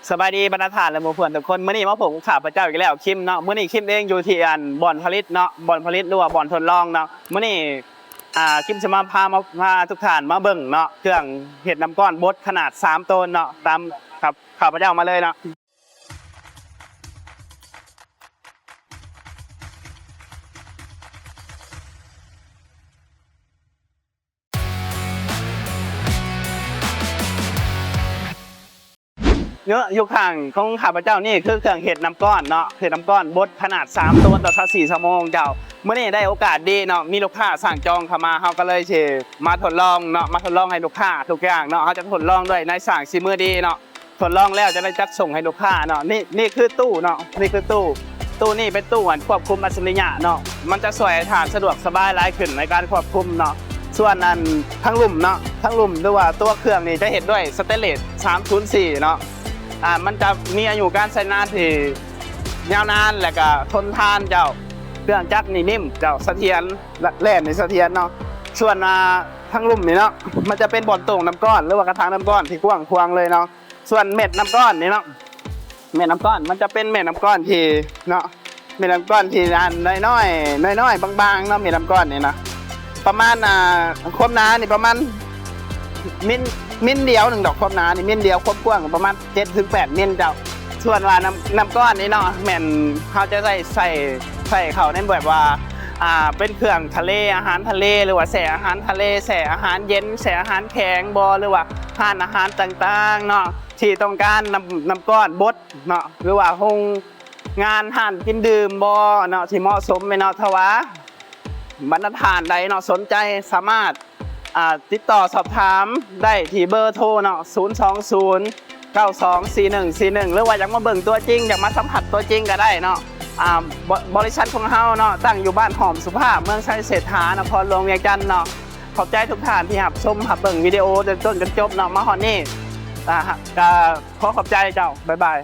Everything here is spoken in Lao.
ສະບາຍດີບັນດາທ່ານ ແລະ ໝູ່ເພື່ອນທຸກຄົນ. ມື້ນີ້ມາພົບກັບຂ້າພະເຈົ້າອີກແລ້ວ ຄິມເນາະ. ມື້ນີ້ຄິມເອງຢູ່ທີ່ ອັນ ບ່ອນຜະລິດເນາະ, ບ່ອນຜະລິດ ຫຼືວ່າບ່ອນທົດລອງເນາະ. ມື້ນີ້ ອ່າ ຄິມຊິມາພາ ມາ ພາທຸກທ່ານມາເບິ່ງເນາະ ເຄື່ອງເຮັດນ້ຳກ້ອນບົດຂະໜາດສາມໂຕນເນາະ. ຕາມຂ້າພະເຈົ້າມາເລີຍເນາະ. ເນາະ ຢູ່ຂ້າງຂອງຂ້າພະເຈົ້ານີ້ຄືເຄື່ອງເຮັດນ້ຳກ້ອນເນາະ, ເຮັດນ້ຳກ້ອນບົດຂະໜາດສາມໂຕນຕໍ່ຊາວສີ່ຊົ່ວໂມງເຈົ້າ. ມື້ນີ້ໄດ້ໂອກາດດີເນາະ, ມີລູກຄ້າສັ່ງຈອງເຂົ້າມາ, ເຮົາກໍເລີຍຊິມາທົດລອງເນາະ, ມາທົດລອງໃຫ້ລູກຄ້າທຸກຢ່າງເນາະ. ເຮົາຈະທົດລອງດ້ວຍນາຍຊ່າງສີມືດີເນາະ, ທົດລອງແລ້ວຈະໄດ້ຈັດສົ່ງໃຫ້ລູກຄ້າເນາະ. ນີ້ ນີ້ຄືຕູ້ເນາະ, ນີ້ຄືຕູ້. ຕູ້ນີ້ເປັນຕູ້ ອັນ ຄວບຄຸມອັດສະລິຍະເນາະ, ມັນຈະຊ່ວຍໃຫ້ທ່ານສະດວກສະບາຍຫຼາຍຂຶ້ນໃນການຄວບຄຸມເນາະ. ສ່ວນ ອັນ ທັງລຸ່ມເນາະ, ທັງລຸ່ມ ຫຼືວ່າຕົວເຄື່ອງນີ້ຈະເຮັດດ້ວຍສະເຕນເລດສາມສູນສີ່ເນາະ. ອ່າ ມັນຈະມີອາຍຸການໃຊ້ງານທີ່ຍາວນານ ແລະກະທົນທານເຈົ້າ. ເຄື່ອງຈັກນີ້ນິ້ມເຈົ້າ, ສະຖຽນ ແລ່ນນີ້ສະຖຽນເນາະ. ສ່ວນ ອ່າ ທັງລຸ່ມນີ້ເນາະ, ມັນຈະເປັນບ່ອນໂຕ່ງນ້ຳກ້ອນ ຫຼືວ່າກະຖາງນ້ຳກ້ອນທີ່ກວ້າງຂວາງເລີຍເນາະ. ສ່ວນເມັດນ້ຳກ້ອນນີ້ເນາະ, ເມັດນ້ຳກ້ອນ ມັນຈະເປັນເມັດນ້ຳກ້ອນທີ່ເນາະ, ເມັດນ້ຳກ້ອນທີ່ ອັນ ນ້ອຍໆ ນ້ອຍໆ ບາງໆ ເນາະ, ເມັດນ້ຳກ້ອນນີ້ນະ. ປະມານ ອ່າ ຄວາມໜານີ້ປະມານມິນ ມິນດຽວໜຶ່ງດອກ, ຄວາມໜານີ້ມິນດຽວ, ຄວາມກວ້າງປະມານເຈັດເຖິງແປດມິນເຈົ້າ. ສ່ວນວ່ານ້ຳ ນ້ຳກ້ອນນີ້ເນາະ, ແມ່ນເຮົາຈະໄດ້ໃສ່ ໃສ່ເຂົ້າໃນແບບວ່າ ອ່າ ເປັນເຄື່ອງທະເລ, ອາຫານທະເລ ຫຼືວ່າແຊ່ອາຫານທະເລ, ແຊ່ອາຫານເຢັນ, ແຊ່ອາຫານແຂງບໍ ຫຼືວ່າຮ້ານອາຫານຕ່າງໆເນາະ ທີ່ຕ້ອງການນ້ຳ ນ້ຳກ້ອນບົດເນາະ, ຫຼືວ່າໂຮງງານຮ້ານກິນດື່ມບໍເນາະ ທີ່ເໝາະສົມແມ່ນເນາະ. ຖ້າວ່າບັນດາທ່ານໃດເນາະ ສົນໃຈສາມາດ ອ່າ ຕິດຕໍ່ສອບຖາມໄດ້ທີ່ເບີໂທເນາະ ສູນສອງສູນ ເກົ້າສອງສີ່ໜຶ່ງສີ່ໜຶ່ງ ຫຼືວ່າຢາກມາເບິ່ງຕົວຈິງ ຢາກມາສຳຜັດຕົວຈິງກໍໄດ້ເນາະ. ອ່າ ບໍ ບໍລິສັດຂອງເຮົາເນາະ ຕັ້ງຢູ່ບ້ານຫອມສຸພາບ ເມືອງໄຊເສດຖາ ນະຄອນຫຼວງວຽງຈັນເນາະ. ຂອບໃຈທຸກທ່ານທີ່ຮັບຊົມຮັບເບິ່ງວິດີໂອແຕ່ຕົ້ນຈົນຈົບເນາະ ມາຮອດນີ້. ອ່າ ກໍຂໍຂອບໃຈເຈົ້າ. ບາຍບາຍ.